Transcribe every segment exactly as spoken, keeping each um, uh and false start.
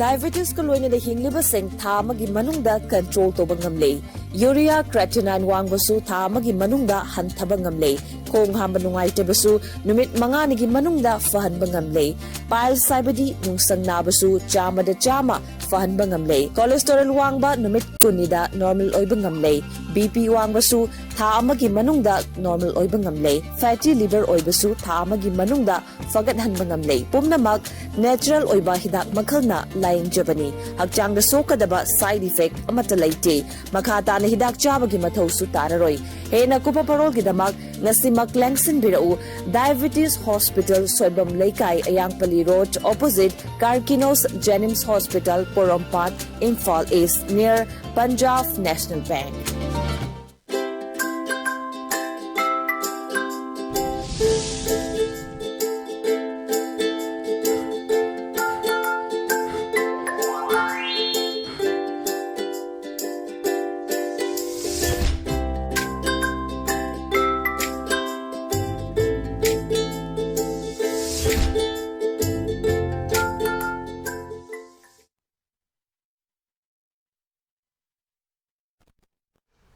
Diabetesꯀ ꯂꯣꯏꯅꯅ ꯍꯤꯡꯂꯤꯕꯁꯤꯡ ꯊꯥ ꯑꯃꯒꯤ ꯃꯅꯨꯡꯗ control ꯇꯧꯕ ꯉꯝꯂꯦ꯫ Urea creatinine ꯋꯥꯡꯕꯁꯨ ꯊꯥ ꯑꯃꯒꯤ ꯃꯅꯨꯡꯗ ꯍꯟꯊꯕ ꯉꯝꯂꯦ꯫ ꯈꯣꯡ ꯍꯥꯝꯕ ꯅꯨꯡꯉꯥꯏꯇꯕꯁꯨ ꯅꯨꯃꯤꯠ ꯃꯉꯥꯅꯤꯒꯤ ꯃꯅꯨꯡꯗ ꯐꯍꯟꯕ ꯉꯝꯂꯦ꯫ Piles ꯍꯥꯏꯕꯗꯤ ꯅꯨꯡꯁꯪ ꯅꯥꯕꯁꯨ ꯆꯥꯝꯃꯗ ꯆꯥꯝꯃ ꯐꯍꯟꯕ ꯉꯝꯂꯦ꯫ Cholesterol ꯋꯥꯡꯕ ꯅꯨꯃꯤꯠ ꯀꯨꯟꯅꯤꯗ normal ꯑꯣꯏꯕ ꯉꯝꯂꯦ꯫ BP ꯋꯥꯡꯕꯁꯨ ꯊꯥ ꯑꯃꯒꯤ ꯃꯅꯨꯡꯗ normal ꯑꯣꯏꯕ ꯉꯝꯂꯦ꯫ Fatty liver ꯑꯣꯏꯕꯁꯨ ꯊꯥ ꯑꯃꯒꯤ ꯃꯅꯨꯡꯗ ꯐꯒꯠꯍꯟꯕ ꯉꯝꯂꯦ꯫ ꯄꯨꯝꯅꯃꯛ natural ꯑꯣꯏꯕ ꯍꯤꯗꯥꯛ ꯃꯈꯜꯅ ꯂꯥꯌꯦꯡꯖꯕꯅꯤ꯫ ꯍꯛꯆꯥꯡꯗ ꯁꯣꯛꯀꯗꯕ side effect ꯑꯃꯠꯇ ꯂꯩꯇꯦ꯫ ꯃꯈꯥ ꯇꯥꯅ ꯍꯤꯗꯥꯛ ꯆꯥꯕꯒꯤ ꯃꯊꯧꯁꯨ ꯇꯥꯔꯔꯣꯏ꯫ ꯍꯦꯟꯅ ꯀꯨꯞꯄ ꯄꯔꯣꯜꯒꯤꯗꯃꯛ ꯉꯁꯤꯃꯛ ꯂꯦꯡꯁꯤꯟꯕꯤꯔꯛꯎ꯫ Diabetes Hospital, Soibam Leikai, Ayangpalli Road, opposite Karkinos Jenims Hospital, Porompat, Imphal East, near Punjab National Bank꯫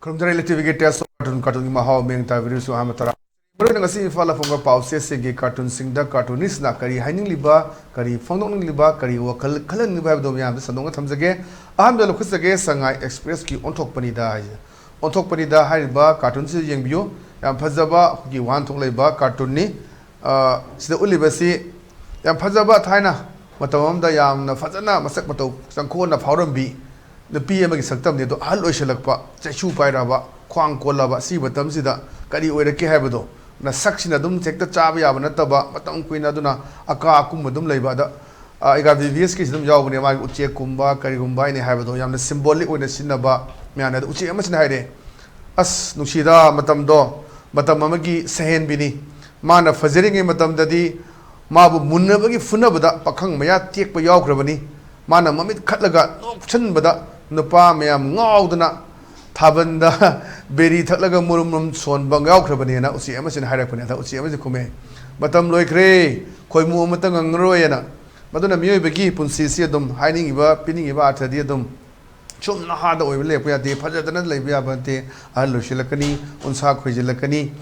ꯈꯨꯔꯨꯝꯖꯔꯤ, ꯂꯩꯇꯦꯕꯤꯒꯤ ꯇꯦꯁ ꯀꯥꯔꯇꯨꯟ, ꯀꯥꯔꯇꯨꯟꯒꯤ ꯃꯍꯥꯎ ꯃꯤꯡ ꯇꯥꯕꯤꯔꯤꯕꯁꯨ ꯑꯍꯥꯟꯕ ꯇꯔꯥ꯫ ꯃꯔꯨꯑꯣꯏꯅ ꯉꯁꯤ ꯏꯝꯐꯥꯜꯗ ꯐꯣꯡꯕ ꯄꯥꯎꯆꯦꯁꯤꯡꯒꯤ ꯀꯥꯔꯇꯨꯟꯁꯤꯡꯗ ꯀꯥꯔꯇꯨꯅꯤꯁꯅ ꯀꯔꯤ ꯍꯥꯏꯅꯤꯡꯂꯤꯕ, ꯀꯔꯤ ꯐꯣꯡꯗꯣꯛꯅꯤꯡꯂꯤꯕ, ꯀꯔꯤ ꯋꯥꯈꯜ ꯈꯜꯍꯟꯅꯤꯡꯂꯤꯕ ꯍꯥꯏꯕꯗꯣ ꯃꯌꯥꯝꯗ ꯁꯟꯗꯣꯛꯅ ꯊꯝꯖꯒꯦ꯫ ꯑꯍꯥꯟꯕꯗ ꯂꯧꯈꯠꯆꯒꯦ, ꯁꯉꯥꯏ ꯑꯦꯛꯁꯄ꯭ꯔꯦꯁꯀꯤ ꯑꯣꯟꯊꯣꯛꯄꯅꯤꯗ ꯍꯥꯏꯁꯦ꯫ ꯑꯣꯟꯊꯣꯛꯄꯅꯤꯗ ꯍꯥꯏꯔꯤꯕ ꯀꯥꯔꯇꯨꯟꯁꯤꯗ ꯌꯦꯡꯕꯤꯌꯨ꯫ ꯌꯥꯝ ꯐꯖꯕ ꯑꯩꯈꯣꯏꯒꯤ ꯋꯥꯍꯟꯊꯣꯛ ꯂꯩꯕ ꯀꯥꯔꯇꯨꯟꯅꯤ꯫ ꯑ, ꯁꯤꯗ ꯎꯠꯂꯤꯕꯁꯤ ꯌꯥꯝ ꯐꯖꯕ, ꯊꯥꯏꯅ ꯃꯇꯝ ꯑꯃꯗ ꯌꯥꯝꯅ ꯐꯖꯅ ꯃꯁꯛ ꯃꯇꯧ ꯆꯪꯈꯣꯟꯅ ꯐꯥꯎꯔꯝꯕꯤ ꯅꯨꯄꯤ ꯑꯃꯒꯤ ꯁꯛꯇꯝꯅꯤ꯫ ꯑꯗꯣ ꯑꯍꯜ ꯑꯣꯏꯁꯜꯂꯛꯄ, ꯆꯩꯁꯨ ꯄꯥꯏꯔꯛꯑꯕ, ꯈ꯭ꯋꯥꯡ ꯀꯣꯜꯂꯕ, ꯁꯤ ꯃꯇꯝꯁꯤꯗ ꯀꯔꯤ ꯑꯣꯏꯔꯛꯀꯦ ꯍꯥꯏꯕꯗꯣ, ꯅꯁꯛꯁꯤꯅ ꯑꯗꯨꯝ ꯍꯦꯛꯇ ꯆꯥꯕ ꯌꯥꯕ ꯅꯠꯇꯕ, ꯃꯇꯝ ꯀꯨꯏꯅ ꯑꯗꯨꯅ ꯑꯀꯥ ꯑꯀꯨꯝ ꯑꯗꯨꯝ ꯂꯩꯕ꯫ ꯑꯗ, ꯑ, ꯑꯦꯒꯥ ꯕꯤꯕꯤꯑꯦꯁꯀꯤꯁꯤ ꯑꯗꯨꯝ ꯌꯥꯎꯕꯅꯦ, ꯃꯥꯒꯤ ꯎꯆꯦꯛꯀꯨꯝꯕ ꯀꯔꯤꯒꯨꯝꯕ ꯍꯥꯏꯅ ꯍꯥꯏꯕꯗꯣ ꯌꯥꯝꯅ symbolic ꯑꯣꯏꯅ ꯁꯤꯖꯤꯟꯅꯕ ꯃꯌꯥꯝꯅ꯫ ꯑꯗ ꯎꯆꯦꯛ ꯑꯃꯁꯤꯅ ꯍꯥꯏꯔꯦ, "ꯑꯁ, ꯅꯨꯡꯁꯤꯗ, ꯃꯇꯝꯗꯣ, ꯃꯇꯝ ꯑꯃꯒꯤ ꯁꯍꯦꯟꯕꯤꯅꯤ꯫ ꯃꯥꯅ ꯐꯖꯔꯤꯉꯩ ꯃꯇꯝꯗꯗꯤ ꯃꯥꯕꯨ ꯃꯨꯟꯅꯕꯒꯤ ꯐꯨꯅꯕꯗ ꯄꯥꯈꯪ ꯃꯌꯥ ꯇꯦꯛꯄ ꯌꯥꯎꯈ꯭ꯔꯕꯅꯤ꯫ ꯃꯥꯅ ꯃꯃꯤꯠ ꯈꯠꯂꯒ ꯅꯣꯛꯁꯟꯕꯗ ꯅꯨꯄꯥ ꯃꯌꯥꯝ ꯉꯥꯎꯗꯅ ꯊꯥꯕꯜꯗ ꯕꯦꯔꯤ ꯊꯛꯂꯒ ꯃꯨꯔꯨꯝ ꯃꯨꯔꯨꯝ ꯁꯣꯟꯕ ꯌꯥꯎꯈ꯭ꯔꯕꯅꯦꯅ" ꯎꯆꯦꯛ ꯑꯃꯁꯤꯅ ꯍꯥꯏꯔꯛꯄꯅꯦ꯫ ꯑꯗ ꯎꯆꯦꯛ ꯑꯃꯁꯤ ꯈꯨꯝꯃꯦ, "ꯃꯇꯝ ꯂꯣꯏꯈ꯭ꯔꯦ, ꯈꯣꯏꯃꯨ ꯑꯃꯠꯇ ꯉꯪꯉꯔꯣꯏꯅ꯫ ꯃꯗꯨꯅ ꯃꯤꯑꯣꯏꯕꯒꯤ ꯄꯨꯟꯁꯤꯁꯤ ꯑꯗꯨꯝ ꯍꯥꯏꯅꯤꯡꯉꯤꯕ, ꯄꯤꯅꯤꯡꯉꯤꯕ ꯑꯥꯔꯊꯗꯤ ꯑꯗꯨꯝ ꯁꯨꯝ ꯅꯍꯥꯗ ꯑꯣꯏꯕ ꯂꯦꯞꯄ ꯌꯥꯗꯦ, ꯐꯖꯗꯅ ꯂꯩꯕ ꯌꯥꯕ ꯅꯠꯇꯦ, ꯑꯍꯜ ꯑꯣꯏꯁꯤꯜꯂꯛꯀꯅꯤ, ꯎꯟꯁꯥ ꯈꯣꯏꯖꯤꯜꯂꯛꯀꯅꯤ꯫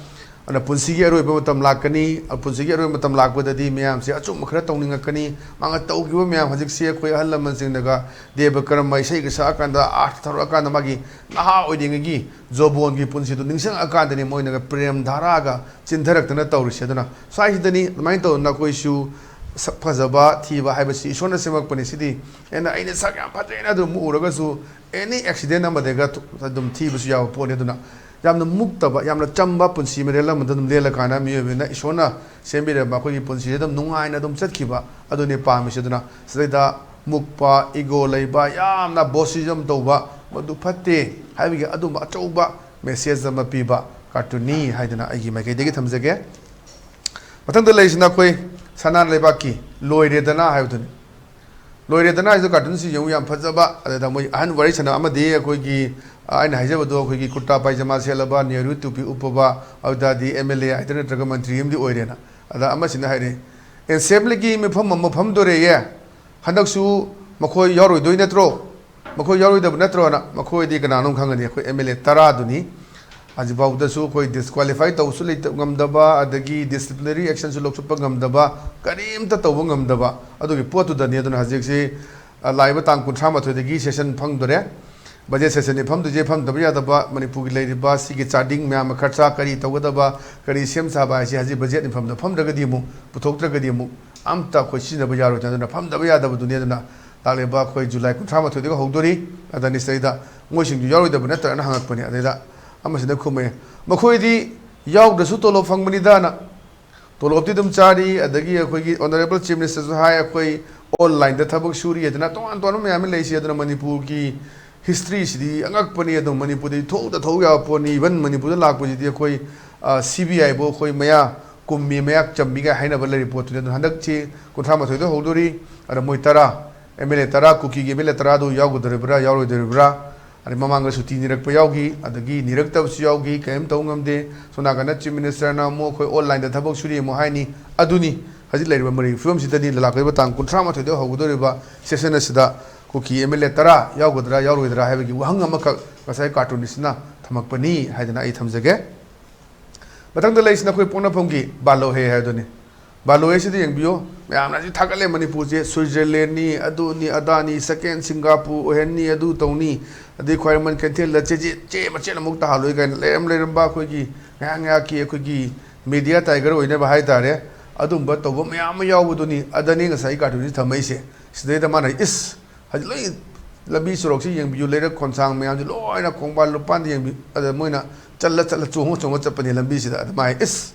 ꯑꯗꯨꯅ ꯄꯨꯟꯁꯤꯒꯤ ꯑꯔꯣꯏꯕ ꯃꯇꯝ ꯂꯥꯛꯀꯅꯤ꯫ ꯄꯨꯟꯁꯤꯒꯤ ꯑꯔꯣꯏꯕ ꯃꯇꯝ ꯂꯥꯛꯄꯗꯗꯤ ꯃꯌꯥꯝꯁꯦ ꯑꯆꯨꯝꯕ ꯈꯔ ꯇꯧꯅꯤꯡꯉꯛꯀꯅꯤ꯫ ꯃꯥꯅ ꯇꯧꯈꯤꯕ ꯃꯌꯥꯝ, ꯍꯧꯖꯤꯛꯁꯦ ꯑꯩꯈꯣꯏ ꯑꯍꯜ ꯂꯃꯟꯁꯤꯡꯅꯒ ꯗꯦꯕ ꯀꯔꯃ ꯏꯁꯩꯒ ꯁꯛꯑꯀꯥꯟꯗ, ꯑꯥꯔꯊ ꯊꯧꯔꯛꯑꯀꯥꯟꯗ, ꯃꯥꯒꯤ ꯅꯍꯥ ꯑꯣꯏꯔꯤꯉꯩꯒꯤ ꯖꯣꯕꯣꯟꯒꯤ ꯄꯨꯟꯁꯤꯗꯣ ꯅꯤꯡꯁꯤꯡꯉꯛꯑꯀꯥꯟꯗꯅꯤ ꯃꯣꯏꯅꯒ ꯄ꯭ꯔꯦꯝ ꯙꯥꯔꯥꯒ ꯆꯤꯟꯊꯔꯛꯇꯅ ꯇꯧꯔꯤꯁꯦ꯫ ꯑꯗꯨꯅ ꯁ꯭ꯋꯥꯏꯁꯤꯗꯅꯤ ꯑꯗꯨꯃꯥꯏꯅ ꯇꯧꯗꯅ ꯑꯩꯈꯣꯏꯁꯨ ꯁꯛ ꯐꯖꯕ ꯊꯤꯕ ꯍꯥꯏꯕꯁꯤ ꯏꯁꯣꯔꯅ ꯁꯦꯝꯃꯛꯄꯅꯤ꯫ ꯁꯤꯗꯤ ꯑꯩꯅ, ꯑꯩꯅ ꯁꯛ ꯌꯥꯝ ꯐꯖꯩꯅ ꯑꯗꯨꯝ ꯎꯔꯒꯁꯨ, ꯑꯦꯅꯤ ꯑꯦꯛꯁꯤꯗꯦꯟ ꯑꯃꯗꯒ ꯊꯣ-, ꯑꯗꯨꯝ ꯊꯤꯕꯁꯨ ꯌꯥꯕ ꯄꯣꯠꯅꯤ꯫ ꯑꯗꯨꯅ ꯌꯥꯝꯅ ꯃꯨꯛꯇꯕ, ꯌꯥꯝꯅ ꯆꯝꯕ ꯄꯨꯟꯁꯤ ꯃꯔꯦꯜ ꯑꯃꯗ ꯑꯗꯨꯝ ꯂꯦꯜꯂꯀꯥꯟꯗ ꯃꯤꯑꯣꯏꯕꯅ ꯏꯁꯣꯔꯅ ꯁꯦꯝꯕꯤꯔꯝꯕ ꯑꯩꯈꯣꯏꯒꯤ ꯄꯨꯟꯁꯤꯁꯦ ꯑꯗꯨꯝ ꯅꯨꯡꯉꯥꯏꯅ ꯑꯗꯨꯝ ꯆꯠꯈꯤꯕ ꯑꯗꯨꯅꯤ ꯄꯥꯝꯃꯤꯁꯦ꯫ ꯑꯗꯨꯅ ꯁꯤꯗꯩꯗ ꯃꯨꯛꯄ, ꯏꯒꯣ ꯂꯩꯕ, ꯌꯥꯝꯅ ꯕꯣꯁꯤꯖꯝ ꯇꯧꯕ, ꯃꯗꯨ ꯐꯠꯇꯦ ꯍꯥꯏꯕꯒꯤ ꯑꯗꯨꯝꯕ ꯑꯆꯧꯕ ꯃꯦꯁꯦꯖ ꯑꯃ ꯄꯤꯕ ꯀꯥꯔꯇꯨꯟꯅꯤ ꯍꯥꯏꯗꯅ ꯑꯩꯒꯤ ꯃꯥꯏꯀꯩꯗꯒꯤ ꯊꯝꯖꯒꯦ꯫ ꯃꯊꯪꯗ ꯂꯩꯔꯤꯁꯤꯅ ꯑꯩꯈꯣꯏ ꯁꯅꯥ ꯂꯩꯕꯥꯛꯀꯤ ꯂꯣꯏꯔꯦꯗꯅ ꯍꯥꯏꯕꯗꯨꯅꯤ꯫ ꯂꯣꯏꯔꯦꯗꯅ ꯍꯥꯏꯁꯨ ꯀꯥꯔꯇꯨꯟꯁꯤ ꯌꯦꯡꯉꯨ, ꯌꯥꯝ ꯐꯖꯕ꯫ ꯑꯗꯨꯗ ꯃꯣꯏ ꯑꯍꯟ ꯋꯥꯔꯤ ꯁꯥꯟꯅꯕ ꯑꯃꯗꯤ ꯑꯩꯈꯣꯏꯒꯤ, ꯑ, ꯑꯩꯅ ꯍꯥꯏꯖꯕꯗꯣ, ꯑꯩꯈꯣꯏꯒꯤ ꯀꯨꯔꯇꯥ ꯄꯥꯏꯖꯃꯥ ꯁꯦꯠꯂꯕ, ꯅꯦꯍꯔꯨ ꯇꯨꯄꯤ ꯎꯞꯄꯕ, ꯑꯗꯨꯗꯗꯤ ꯑꯦꯝ ꯑꯦꯜ ꯑꯦ ꯍꯥꯏꯗꯅ ꯅꯠꯇ꯭ꯔꯒ ꯃꯟꯇ꯭ꯔꯤ ꯑꯃꯗꯤ ꯑꯣꯏꯔꯦꯅ꯫ ꯑꯗ ꯑꯃꯁꯤꯅ ꯍꯥꯏꯔꯦ, "ꯑꯦꯁꯦꯝꯕ꯭ꯂꯤꯒꯤ ꯃꯤꯐꯝ ꯑꯃ ꯐꯝꯗꯣꯔꯦꯌꯦ, ꯍꯟꯗꯛꯁꯨ ꯃꯈꯣꯏ ꯌꯥꯎꯔꯣꯏꯗꯣꯏ ꯅꯠꯇ꯭ꯔꯣ? ꯃꯈꯣꯏ ꯌꯥꯎꯔꯣꯏꯗꯕ ꯅꯠꯇ꯭ꯔꯣꯅ?" ꯃꯈꯣꯏꯗꯤ ꯀꯅꯥꯅꯣ ꯈꯪꯒꯅꯤ, ꯑꯩꯈꯣꯏ ꯑꯦꯝ ꯑꯦꯜ ꯑꯦ ꯇꯔꯥꯗꯨꯅꯤ꯫ ꯍꯧꯖꯤꯛꯐꯥꯎꯗꯁꯨ ꯑꯩꯈꯣꯏ ꯗꯤꯁꯀ꯭ꯋꯥꯂꯤꯐꯥꯏ ꯇꯧꯕꯁꯨ ꯂꯩꯇ-, ꯉꯝꯗꯕ, ꯑꯗꯒꯤ ꯗꯤꯁꯤꯄ꯭ꯂꯤꯅꯔꯤ ꯑꯦꯛꯁꯟꯁꯨ ꯂꯧꯈꯠꯄ ꯉꯝꯗꯕ, ꯀꯔꯤꯝꯇ ꯇꯧꯕ ꯉꯝꯗꯕ ꯑꯗꯨꯒꯤ ꯄꯣꯠꯇꯨꯗꯅꯤ꯫ ꯑꯗꯨꯅ ꯍꯧꯖꯤꯛꯁꯤ, ꯑ, ꯂꯥꯛꯏꯕ ꯇꯥꯡ ꯀꯨꯟꯊ꯭ꯔꯥ ꯃꯥꯊꯣꯏꯗꯒꯤ ꯁꯦꯁꯟ ꯐꯝꯗꯣꯔꯦ꯫ ꯕꯖꯦꯠ ꯁꯦꯁꯟꯗꯤ ꯐꯝꯗꯣꯏꯁꯦ, ꯐꯝꯗꯕ ꯌꯥꯗꯕ, ꯃꯅꯤꯄꯨꯔꯒꯤ ꯂꯩꯔꯤꯕ ꯁꯤꯒꯤ ꯆꯥꯗꯤꯡ ꯃꯌꯥꯝ, ꯈꯔꯁꯥ ꯀꯔꯤ ꯇꯧꯒꯗꯕ, ꯀꯔꯤ ꯁꯦꯝ ꯁꯥꯕ ꯍꯥꯏꯁꯦ ꯍꯧꯖꯤꯛ ꯕꯖꯦꯠ ꯃꯤꯐꯝꯗ ꯐꯝꯗ꯭ꯔꯒꯗꯤ ꯑꯃꯨꯛ, ꯄꯨꯊꯣꯛꯇ꯭ꯔꯒꯗꯤ ꯑꯃꯨꯛ ꯑꯝꯇ ꯑꯩꯈꯣꯏ ꯁꯤꯖꯤꯟꯅꯕ ꯌꯥꯔꯣꯏꯗꯅ, ꯑꯗꯨꯅ ꯐꯝꯗꯕ ꯌꯥꯗꯕꯗꯨꯅꯤ꯫ ꯑꯗꯨꯅ ꯂꯥꯛꯂꯤꯕ ꯑꯩꯈꯣꯏ ꯖꯨꯂꯥꯏ ꯀꯨꯟꯊ꯭ꯔꯥ ꯃꯥꯊꯣꯏꯗꯒꯤ ꯍꯧꯗꯣꯔꯤ꯫ ꯑꯗꯅꯤ ꯁꯤꯗꯩꯗ ꯃꯣꯏꯁꯤꯡꯗꯨ ꯌꯥꯎꯔꯣꯏꯗꯕ ꯅꯠꯇ꯭ꯔꯅ ꯍꯪꯉꯛꯄꯅꯤ꯫ ꯑꯗꯩꯗ ꯑꯃꯁꯤꯅ ꯈꯨꯝꯃꯛꯑꯦ, "ꯃꯈꯣꯏꯗꯤ ꯌꯥꯎꯗ꯭ꯔꯁꯨ ꯇꯣꯂꯣꯞ ꯐꯪꯕꯅꯤꯗꯅ, ꯇꯣꯂꯣꯞꯇꯤ ꯑꯗꯨꯝ ꯆꯥꯔꯤ"꯫ ꯑꯗꯒꯤ ꯑꯩꯈꯣꯏꯒꯤ ꯑꯣꯅꯔꯦꯕꯜ ꯆꯤꯐ ꯃꯤꯅꯤꯁꯇꯔꯁꯨ ꯍꯥꯏ, "ꯑꯩꯈꯣꯏ ꯑꯣꯟꯂꯥꯏꯟꯗ ꯊꯕꯛ ꯁꯨꯔꯤ" ꯍꯥꯏꯗꯅ ꯇꯣꯉꯥꯟ ꯇꯣꯉꯥꯟꯕ ꯃꯌꯥꯝ ꯑꯃ ꯂꯩꯁꯤ꯫ ꯑꯗꯨꯅ ꯃꯅꯤꯄꯨꯔꯒꯤ ꯍꯤꯁꯇ꯭ꯔꯤꯁꯤꯗꯤ ꯑꯉꯛꯄꯅꯤ꯫ ꯑꯗꯨꯝ ꯃꯅꯤꯄꯨꯔꯗꯗꯤ ꯊꯣꯛꯇ ꯊꯣꯛ ꯌꯥꯕ ꯄꯣꯠꯅꯤ꯫ ꯏꯚꯟ ꯃꯅꯤꯄꯨꯔꯗ ꯂꯥꯛꯄꯁꯤꯗꯤ ꯑꯩꯈꯣꯏ, ꯑ, ꯁꯤ ꯕꯤ ꯑꯥꯏꯕꯨ ꯑꯩꯈꯣꯏ ꯃꯌꯥ ꯀꯨꯝꯃꯤ, ꯃꯌꯥ ꯆꯝꯃꯤꯒ ꯍꯥꯏꯅꯕ ꯂꯩꯔꯤ ꯄꯣꯠꯇꯨꯅꯤ꯫ ꯑꯗꯨꯅ ꯍꯟꯗꯛꯁꯤ ꯀꯨꯟꯊ꯭ꯔꯥ ꯃꯥꯊꯣꯏꯗ ꯍꯧꯗꯣꯔꯤ꯫ ꯑꯗ ꯃꯣꯏ ꯇꯔꯥ, ꯑꯦꯝ ꯑꯦꯜ ꯑꯦ ꯇꯔꯥ, ꯀꯨꯀꯤꯒꯤ ꯑꯦꯝ ꯑꯦꯜ ꯑꯦ ꯇꯔꯥꯗꯨ ꯌꯥꯎꯒꯗꯧꯔꯤꯕ꯭ꯔꯥ, ꯌꯥꯎꯔꯣꯏꯗꯧꯔꯤꯕ꯭ꯔꯥ? ꯑꯗꯩ ꯃꯃꯥꯡꯗ ꯁꯨꯇꯤ ꯅꯤꯔꯛꯄ ꯌꯥꯎꯈꯤ, ꯑꯗꯒꯤ ꯅꯤꯔꯛꯇꯕꯁꯨ ꯌꯥꯎꯈꯤ, ꯀꯔꯤꯝ ꯇꯧ ꯉꯝꯗꯦ꯫ ꯁꯣꯝ ꯅꯥꯀꯟꯗ ꯆꯤꯐ ꯃꯤꯅꯤꯁꯇꯔꯅ ꯑꯃꯨꯛ ꯑꯩꯈꯣꯏ ꯑꯣꯟꯂꯥꯏꯟꯗ ꯊꯕꯛ ꯁꯨꯔꯤ ꯑꯃꯨꯛ ꯍꯥꯏꯅꯤ꯫ ꯑꯗꯨꯅꯤ ꯍꯧꯖꯤꯛ ꯂꯩꯔꯤꯕ ꯃꯅꯤꯄꯨꯔꯒꯤ ꯐꯤꯕꯝꯁꯤꯗꯅꯤ ꯂꯥꯛꯂꯤꯕ ꯇꯥꯡ ꯀꯨꯟꯊ꯭ꯔꯥ ꯃꯥꯊꯣꯏꯗ ꯍꯧꯒꯗꯧꯔꯤꯕ ꯁꯦꯁꯟ ꯑꯁꯤꯗ ꯀꯨꯀꯤ ꯑꯦꯝ ꯑꯦꯜ ꯑꯦ ꯇꯔꯥ ꯌꯥꯎꯒꯗ꯭ꯔꯥ ꯌꯥꯎꯔꯣꯏꯗ꯭ꯔꯥ ꯍꯥꯏꯕꯒꯤ ꯋꯥꯍꯪ ꯑꯃꯈꯛ ꯉꯁꯥꯏ ꯀꯥꯔꯇꯨꯅꯤꯁꯅ ꯊꯝꯃꯛꯄꯅꯤ ꯍꯥꯏꯗꯅ ꯑꯩ ꯊꯝꯖꯒꯦ꯫ ꯃꯊꯪꯗ ꯂꯩꯔꯤꯁꯤꯅ ꯑꯩꯈꯣꯏ ꯄꯣꯛꯅꯐꯝꯒꯤ ꯕꯥꯂꯣꯍꯦ ꯍꯥꯏꯗꯨꯅꯤ꯫ ꯕꯥꯂꯣꯍꯦꯁꯤꯗ ꯌꯦꯡꯕꯤꯌꯨ, ꯃꯌꯥꯝꯅ ꯍꯧꯖꯤꯛ ꯊꯥꯒꯠꯂꯦ, ꯃꯅꯤꯄꯨꯔꯁꯦ ꯁ꯭ꯋꯤꯖꯔꯂꯦꯟꯅꯤ, ꯑꯗꯨꯅꯤ ꯑꯗꯥꯅꯤ, ꯁꯦꯀꯦꯟ ꯁꯤꯡꯒꯥꯄꯨꯔ ꯑꯣꯏꯍꯟꯅꯤ, ꯑꯗꯨ ꯇꯧꯅꯤ, ꯑꯗꯩ ꯈ꯭ꯋꯥꯏꯔꯝꯕꯟ ꯀꯩꯊꯦꯜꯗ ꯆꯦꯆꯦ ꯆꯦ ꯃꯆꯦꯠ ꯑꯃꯨꯛ ꯇꯥꯍꯜꯂꯣꯏ ꯀꯥꯏꯅ ꯂꯩꯔꯝ ꯂꯩꯔꯝꯕ ꯑꯩꯈꯣꯏꯒꯤ ꯉꯥꯏꯍꯥꯛ ꯉꯥꯏꯍꯥꯛꯀꯤ ꯑꯩꯈꯣꯏꯒꯤ ꯃꯦꯗꯤꯌꯥ ꯇꯥꯏꯒꯔ ꯑꯣꯏꯅꯕ ꯍꯥꯏ ꯇꯥꯔꯦ꯫ ꯑꯗꯨꯝꯕ ꯇꯧꯕ ꯃꯌꯥꯝ ꯑꯃ ꯌꯥꯎꯕꯗꯨꯅꯤ꯫ ꯑꯗꯅꯤ ꯉꯁꯥꯏ ꯀꯥꯔꯇꯨꯟꯁꯤ ꯊꯝꯃꯛꯏꯁꯦ꯫ ꯁꯤꯗꯩꯗ ꯃꯥꯅ, "ꯏꯁ, ꯍꯧꯖꯤꯛ ꯂꯣꯏ ꯂꯝꯕꯤ ꯁꯣꯔꯣꯛꯁꯤ ꯌꯦꯡꯕꯤꯌꯨ, ꯂꯩꯔꯛ ꯈꯣꯟꯁꯥꯡ ꯃꯌꯥꯝꯁꯤ ꯂꯣꯏꯅ ꯈꯣꯡꯕꯥꯟ ꯂꯨꯄꯥꯟꯗ ꯌꯦꯡꯕꯤꯌꯨ, ꯑꯗ ꯃꯣꯏꯅ ꯆꯠꯂ ꯆꯠꯂ ꯆꯣꯡꯉ ꯆꯣꯡꯉ ꯆꯠꯄꯅꯤ ꯂꯝꯕꯤꯁꯤꯗ"꯫ ꯑꯗꯨꯃꯥꯏꯅ, "ꯏꯁ,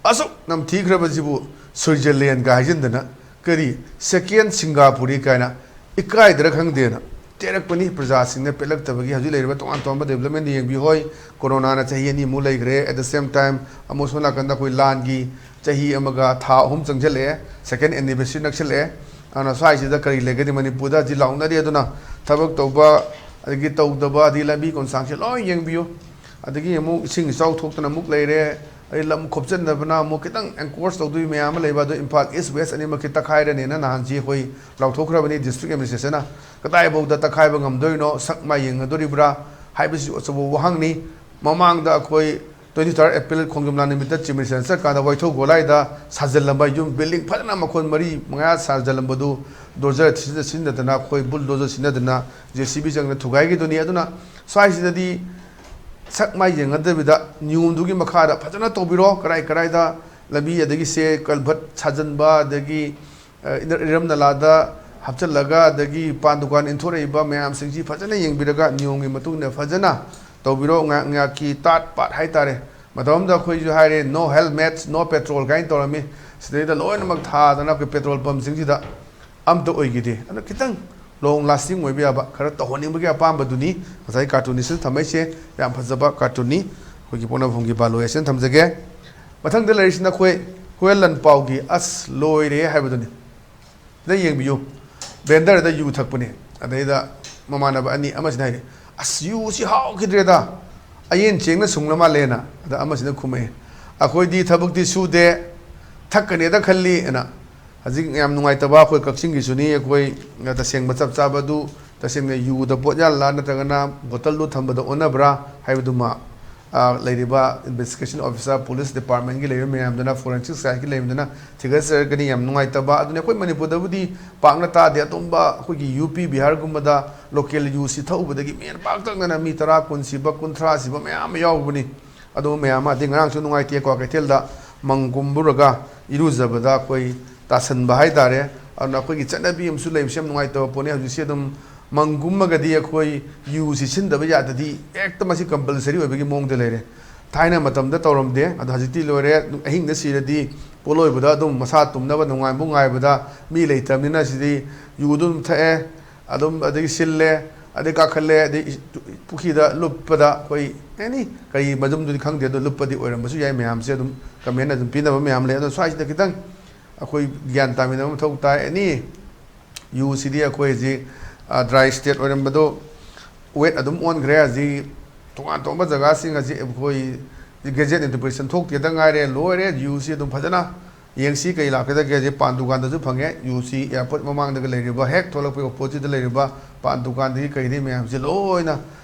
ꯑꯁꯨꯛ ꯅꯝꯊꯤꯈ꯭ꯔꯕꯁꯤꯕꯨ ꯁ꯭ꯋꯤꯖꯔꯂꯦꯟꯒ ꯍꯥꯏꯖꯤꯟꯗꯅ ꯀꯔꯤ ꯁꯦꯀꯦꯟ ꯁꯤꯡꯒꯥꯄꯨꯔꯤ ꯀꯥꯏꯅ ꯏꯀꯥꯏꯗ꯭ꯔꯥ ꯈꯪꯗꯦꯅ ꯇꯦꯔꯛꯄꯅꯤ ꯄ꯭ꯔꯖꯥꯁꯤꯡꯅ ꯄꯦꯜꯂꯛꯇꯕꯒꯤ꯫ ꯍꯧꯖꯤꯛ ꯂꯩꯔꯤꯕ ꯇꯣꯉꯥꯟ ꯇꯣꯉꯥꯟꯕ ꯗꯤꯕꯂꯞꯃꯦꯟꯗ ꯌꯦꯡꯕꯤꯌꯨ ꯍꯣꯏ, ꯀꯣꯔꯣꯅꯥꯅ ꯆꯍꯤ ꯑꯅꯤꯃꯨꯛ ꯂꯩꯈ꯭ꯔꯦ꯫ At the same time, ꯑꯃꯨꯛ ꯁꯣꯝ ꯅꯥꯀꯟꯗ ꯑꯩꯈꯣꯏ ꯂꯥꯟꯒꯤ ꯆꯍꯤ ꯑꯃꯒ ꯊꯥ ꯑꯍꯨꯝ ꯆꯪꯁꯤꯜꯂꯛꯑꯦ, ꯁꯦꯀꯦꯟ ꯑꯦꯅꯤꯚꯔꯁꯔꯤ ꯅꯛꯁꯤꯜꯂꯛꯑꯦ꯫ ꯑꯗꯨꯅ ꯁ꯭ꯋꯥꯏꯁꯤꯗ ꯀꯔꯤ ꯂꯩꯒꯅꯤ? ꯃꯅꯤꯄꯨꯔꯗ ꯍꯧꯖꯤꯛ ꯂꯥꯎꯅꯔꯤ꯫ ꯑꯗꯨꯅ ꯊꯕꯛ ꯇꯧꯕ, ꯑꯗꯒꯤ ꯇꯧꯗꯕ, ꯑꯗꯒꯤ ꯂꯝꯕꯤ ꯈꯣꯡꯁꯥꯡꯁꯦ ꯂꯣꯏ ꯌꯦꯡꯕꯤꯌꯨ꯫ ꯑꯗꯒꯤ ꯑꯃꯨꯛ ꯏꯁꯤꯡ ꯏꯆꯥꯎ ꯊꯣꯛꯇꯅ ꯑꯃꯨꯛ ꯂꯩꯔꯦ꯫ ꯑꯗꯩ ꯂꯝ ꯈꯣꯞꯆꯟꯅꯕꯅ ꯑꯃꯨꯛ ꯈꯤꯇꯪ ꯑꯦꯟꯀꯣꯔꯁ ꯇꯧꯗꯣꯏ ꯃꯌꯥꯝ ꯑꯃ ꯂꯩꯕ꯫ ꯑꯗꯣ ꯏꯝꯐꯥꯜ ꯏꯁ ꯋꯦꯁ ꯑꯅꯤꯃꯛꯀꯤ ꯇꯛꯈꯥꯏꯔꯅꯦꯅ ꯅꯍꯥꯟꯁꯤ ꯑꯩꯈꯣꯏ ꯂꯥꯎꯊꯣꯛꯈ꯭ꯔꯕꯅꯤ ꯗꯤꯁꯇ꯭ꯔꯤꯛ ꯑꯦꯗꯃꯤꯅꯤꯁꯇ꯭ꯔꯦꯁꯟꯅ꯫ ꯀꯗꯥꯏꯐꯥꯎꯗ ꯇꯛꯈꯥꯏꯕ ꯉꯝꯗꯣꯏꯅꯣ, ꯁꯛ ꯃꯥꯏ ꯌꯦꯡꯅꯗꯣꯔꯤꯕ꯭ꯔꯥ ꯍꯥꯏꯕꯁꯤꯁꯨ ꯑꯆꯧꯕ ꯋꯥꯍꯪꯅꯤ꯫ ꯃꯃꯥꯡꯗ ꯑꯩꯈꯣꯏ twenty third April ꯈꯣꯡꯖꯣꯝ ꯂꯥꯟ ꯅꯨꯃꯤꯠꯇ ꯆꯤꯐ ꯃꯤꯅꯤꯁꯇꯔ ꯆꯠꯀꯥꯟꯗ ꯋꯥꯏꯊꯧ ꯒꯣꯂꯥꯏꯗ ꯁꯥꯖꯜꯂꯝꯕ ꯌꯨꯝ ꯕꯤꯜꯗꯤꯡ ꯐꯖꯅ ꯃꯈꯣꯟ ꯃꯔꯤ ꯃꯉꯥ ꯁꯥꯖꯜꯂꯝꯕꯗꯨ ꯗꯣꯖꯔ ꯁꯤꯖꯤꯟꯅ-, ꯁꯤꯖꯤꯟꯅꯗꯅ, ꯑꯩꯈꯣꯏ ꯕꯨꯜꯗꯣꯖꯔ ꯁꯤꯖꯤꯟꯅꯗꯅ, ꯖꯦ ꯁꯤ ꯕꯤ ꯆꯪꯗꯅ ꯊꯨꯒꯥꯏꯈꯤꯗꯨꯅꯤ꯫ ꯑꯗꯨꯅ ꯁ꯭ꯋꯥꯏꯁꯤꯗꯗꯤ ꯁꯛ ꯃꯥꯏ ꯌꯦꯡꯅꯗꯕꯤꯗ ꯅꯤꯌꯣꯝꯗꯨꯒꯤ ꯃꯈꯥꯗ ꯐꯖꯅ ꯇꯧꯕꯤꯔꯣ꯫ ꯀꯔꯥꯏ ꯀꯔꯥꯏꯗ ꯂꯝꯕꯤ, ꯑꯗꯒꯤ ꯁꯦ ꯀꯜꯚꯔꯠ ꯁꯥꯖꯟꯕ, ꯑꯗꯒꯤ, ꯑ, ꯏꯅ-, ꯏꯔꯝ ꯅꯂꯥꯗ ꯍꯥꯞꯆꯤꯜꯂꯒ, ꯑꯗꯒꯤ ꯄꯥꯟ ꯗꯨꯀꯥꯟ ꯏꯟꯊꯣꯔꯛꯏꯕ ꯃꯌꯥꯝꯁꯤꯡꯁꯤ ꯐꯖꯅ ꯌꯦꯡꯕꯤꯔꯒ ꯅꯤꯌꯣꯝꯒꯤ ꯃꯇꯨꯡ ꯏꯟꯅ ꯐꯖꯅ ꯇꯧꯕꯤꯔꯣ꯫ ꯉꯥꯏꯍꯥꯛ ꯉꯥꯏꯍꯥꯛꯀꯤ ꯇꯥꯠ ꯄꯥꯠ ꯍꯥꯏꯇꯥꯔꯦ꯫ ꯃꯇꯝ ꯑꯃꯗ ꯑꯩꯈꯣꯏꯁꯨ ꯍꯥꯏꯔꯦ, "No helmets, no petrol" ꯀꯥꯏꯅ ꯇꯧꯔꯝꯃꯤ꯫ ꯁꯤꯗꯩꯗ ꯂꯣꯏꯅꯃꯛ ꯊꯥꯗꯅ ꯑꯩꯈꯣꯏ ꯄꯦꯇ꯭ꯔꯣꯜ ꯄꯝꯁꯤꯡꯁꯤꯗ ꯑꯝꯇ ꯑꯣꯏꯈꯤꯗꯦ꯫ ꯑꯗꯨꯅ ꯈꯤꯇꯪ ꯂꯣꯡ ꯂꯥꯁꯇꯤꯡ ꯑꯣꯏꯕ ꯌꯥꯕ ꯈꯔ ꯇꯧꯍꯟꯅꯤꯡꯕꯒꯤ ꯑꯄꯥꯝꯕꯗꯨꯅꯤ ꯉꯁꯥꯏ ꯀꯥꯔꯇꯨꯟꯅꯤꯁꯅ ꯊꯝꯃꯛꯏꯁꯦ꯫ ꯌꯥꯝ ꯐꯖꯕ ꯀꯥꯔꯇꯨꯟꯅꯤ꯫ ꯑꯩꯈꯣꯏꯒꯤ ꯄꯣꯛꯅꯐꯝꯒꯤ ꯕꯥꯂꯣꯏ ꯑꯁꯤꯅ ꯊꯝꯖꯒꯦ꯫ ꯃꯊꯪꯗ ꯂꯩꯔꯤꯁꯤꯅ ꯑꯩꯈꯣꯏ ꯍꯨꯌꯦꯟ ꯂꯟꯄꯥꯎꯒꯤ "ꯑꯁ ꯂꯣꯏꯔꯦ" ꯍꯥꯏꯕꯗꯨꯅꯤ꯫ ꯁꯤꯗ ꯌꯦꯡꯕꯤꯌꯨ, ꯕꯦꯟꯗꯔꯗ ꯌꯨ ꯊꯛꯄꯅꯦ꯫ ꯑꯗꯩꯗ ꯃꯃꯥꯟꯅꯕ ꯑꯅꯤ, ꯑꯃꯁꯤꯅ ꯍꯥꯏꯔꯦ, "ꯑꯁ, ꯌꯨꯁꯤ ꯍꯥꯎꯈꯤꯗ꯭ꯔꯦꯗ, ꯑꯌꯦꯟ ꯆꯦꯡꯅ ꯁꯨꯡꯂ ꯃꯥꯜꯂꯦꯅ"꯫ ꯑꯗ ꯑꯃꯁꯤꯅ ꯈꯨꯝꯃꯛꯑꯦ, "ꯑꯩꯈꯣꯏꯗꯤ ꯊꯕꯛꯇꯤ ꯁꯨꯗꯦ, ꯊꯛꯀꯅꯦꯗ ꯈꯜꯂꯤ ꯑꯅ꯫ ꯍꯧꯖꯤꯛ ꯌꯥꯝ ꯅꯨꯡꯉꯥꯏꯇꯕ ꯑꯩꯈꯣꯏ ꯀꯛꯆꯤꯡꯒꯤꯁꯨꯅꯤ꯫ ꯑꯩꯈꯣꯏ ꯇꯁꯦꯡꯕ ꯆꯞ ꯆꯥꯕꯗꯨ ꯇꯁꯦꯡꯅ ꯌꯨꯗ ꯄꯣꯠ ꯌꯥꯜꯂ ꯅꯠꯇ꯭ꯔꯒꯅ ꯕꯣꯇꯜꯗꯨ ꯊꯝꯕꯗ ꯑꯣꯟꯅꯕ꯭ꯔꯥ ꯍꯥꯏꯕꯗꯨꯃ, ꯑ, ꯂꯩꯔꯤꯕ ꯏꯟꯚꯦꯁꯇꯤꯒꯦꯁꯟ ꯑꯣꯐꯤꯁꯥꯔ, ꯄꯨꯂꯤꯁ ꯗꯤꯄꯥꯔꯠꯃꯦꯟꯒꯤ ꯂꯩꯔꯤꯕ ꯃꯌꯥꯝꯗꯨꯅ, ꯐꯣꯔꯦꯟꯁꯤꯛ ꯁꯥꯏꯠꯀꯤ ꯂꯩꯕꯗꯨꯅ ꯊꯤꯒꯠꯆꯔꯒꯅꯤ꯫ ꯌꯥꯝ ꯅꯨꯡꯉꯥꯏꯇꯕ ꯑꯗꯨꯅꯤ꯫ ꯑꯩꯈꯣꯏ ꯃꯅꯤꯄꯨꯔꯗꯕꯨꯗꯤ ꯄꯥꯛꯅ ꯇꯥꯗꯦ꯫ ꯑꯇꯣꯞꯄ ꯑꯩꯈꯣꯏꯒꯤ ꯌꯨ ꯄꯤ, ꯕꯤꯍꯥꯔꯒꯨꯝꯕꯗ ꯂꯣꯀꯦꯜ ꯌꯨꯁꯤ ꯊꯛꯎꯕꯗꯒꯤ ꯃꯤ ꯄꯥꯛꯇꯛꯅꯅ ꯃꯤ ꯇꯔꯥ, ꯀꯨꯟ ꯁꯤꯕ, ꯀꯨꯟꯊ꯭ꯔꯥ ꯁꯤꯕ ꯃꯌꯥꯝ ꯑꯃ ꯌꯥꯎꯕꯅꯤ꯫ ꯑꯗꯨꯒꯨꯝꯕ ꯃꯌꯥꯝ ꯑꯃ, ꯑꯗꯩ ꯉꯔꯥꯡꯁꯨ ꯅꯨꯡꯉꯥꯏꯇꯦ, ꯀ꯭ꯋꯥꯀꯩꯊꯦꯜꯗ ꯃꯪ ꯀꯨꯝꯕꯨꯔꯒ ꯏꯔꯨꯖꯕꯗ ꯑꯩꯈꯣꯏ ꯇꯥꯁꯟꯕ ꯍꯥꯏꯇꯥꯔꯦ꯫ ꯑꯗꯨꯅ ꯑꯩꯈꯣꯏꯒꯤ ꯆꯠꯅꯕꯤ ꯑꯃꯁꯨ ꯂꯩꯕꯁꯤ ꯌꯥꯝ ꯅꯨꯡꯉꯥꯏꯇꯕ ꯄꯣꯠꯅꯤ꯫ ꯍꯧꯖꯤꯛꯁꯤ ꯑꯗꯨꯝ ꯃꯪ ꯀꯨꯝꯃꯒꯗꯤ ꯑꯩꯈꯣꯏ ꯌꯨꯁꯤ ꯁꯤꯟꯗꯕ ꯌꯥꯗꯗꯤ ꯍꯦꯛꯇ ꯃꯁꯤ ꯀꯝꯄꯜꯁꯔꯤ ꯑꯣꯏꯕꯒꯤ ꯃꯑꯣꯡꯗ ꯂꯩꯔꯦ꯫ ꯊꯥꯏꯅ ꯃꯇꯝꯗ ꯇꯧꯔꯝꯗꯦ, ꯑꯗꯣ ꯍꯧꯖꯤꯛꯇꯤ ꯂꯣꯏꯔꯦ꯫ ꯑꯍꯤꯡꯗ ꯁꯤꯔꯗꯤ ꯄꯣꯠꯂꯣꯏꯕꯗ ꯑꯗꯨꯝ ꯃꯁꯥ ꯇꯨꯝꯅꯕ ꯅꯨꯡꯉꯥꯏꯕꯨ ꯉꯥꯏꯕꯗ ꯃꯤ ꯂꯩꯇꯕꯅꯤꯅ ꯁꯤꯗꯤ ꯌꯨꯗꯨ ꯑꯗꯨꯝ ꯊꯛꯑꯦ꯫ ꯑꯗꯨꯝ ꯑꯗꯒꯤ ꯁꯤꯜꯂꯦ, ꯑꯗꯩ ꯀꯥꯈꯠꯂꯦ, ꯑꯗꯩ ꯏ-, ꯄꯨꯈ꯭ꯔꯤꯗ ꯂꯨꯞꯄꯗ ꯑꯩꯈꯣꯏ ꯑꯦꯅꯤ ꯀꯔꯤ ꯃꯖꯨꯝꯗꯨꯗꯤ ꯈꯪꯗꯦ, ꯑꯗꯣ ꯂꯨꯞꯄꯗꯤ ꯑꯣꯏꯔꯝꯕꯁꯨ ꯌꯥꯏ꯫ ꯃꯌꯥꯝꯁꯦ ꯑꯗꯨꯝ ꯀꯃꯦꯟ ꯑꯗꯨꯝ ꯄꯤꯅꯕ ꯃꯌꯥꯝ ꯂꯩ꯫ ꯑꯗꯣ ꯁ꯭ꯋꯥꯏꯁꯤꯗ ꯈꯤꯇꯪ ꯑꯩꯈꯣꯏ ꯒ꯭ꯌꯥꯟ ꯇꯥꯃꯤꯟꯅꯕ ꯃꯊꯧ ꯇꯥꯏ꯫ ꯑꯦꯅꯤ ꯌꯨꯁꯤꯗꯤ ꯑꯩꯈꯣꯏ ꯍꯧꯖꯤꯛ, ꯑ, ꯗ꯭ꯔꯥꯏ ꯁ꯭ꯇꯦꯠ ꯑꯣꯏꯔꯝꯕꯗꯣ ꯋꯦꯠ ꯑꯗꯨꯝ ꯑꯣꯟꯈ꯭ꯔꯦ꯫ ꯍꯧꯖꯤꯛ ꯇꯣꯉꯥꯟ ꯇꯣꯉꯥꯟꯕ ꯖꯒꯥꯁꯤꯡ ꯑꯁꯤ ꯑꯩꯈꯣꯏ ꯒꯦꯖꯦꯠ ꯅꯣꯇꯤꯐꯤꯀꯦꯁꯟ ꯊꯣꯛꯇꯦꯗ ꯉꯥꯏꯔꯦ꯫ ꯂꯣꯏꯔꯦ, ꯌꯨꯁꯤ ꯑꯗꯨꯝ ꯐꯖꯅ ꯌꯦꯡꯁꯤ꯫ ꯀꯩ ꯂꯥꯛꯀꯗꯒꯦ? ꯍꯧꯖꯤꯛ ꯄꯥꯟ ꯗꯨꯀꯥꯟꯗꯁꯨ ꯐꯪꯉꯦ꯫ ꯌꯨꯁꯤ ꯑꯦꯌꯥꯔꯄꯣꯔꯠ ꯃꯃꯥꯡꯗꯒ ꯂꯩꯔꯤꯕ, ꯍꯦꯛ ꯊꯣꯛꯂꯛꯄꯒꯤ ꯑꯣꯄꯣꯖꯤꯠꯇ ꯂꯩꯔꯤꯕ ꯄꯥꯟ ꯗꯨꯀꯥꯟꯗꯒꯤ ꯀꯩꯗꯒꯤ ꯃꯌꯥꯝꯁꯤ ꯂꯣꯏꯅ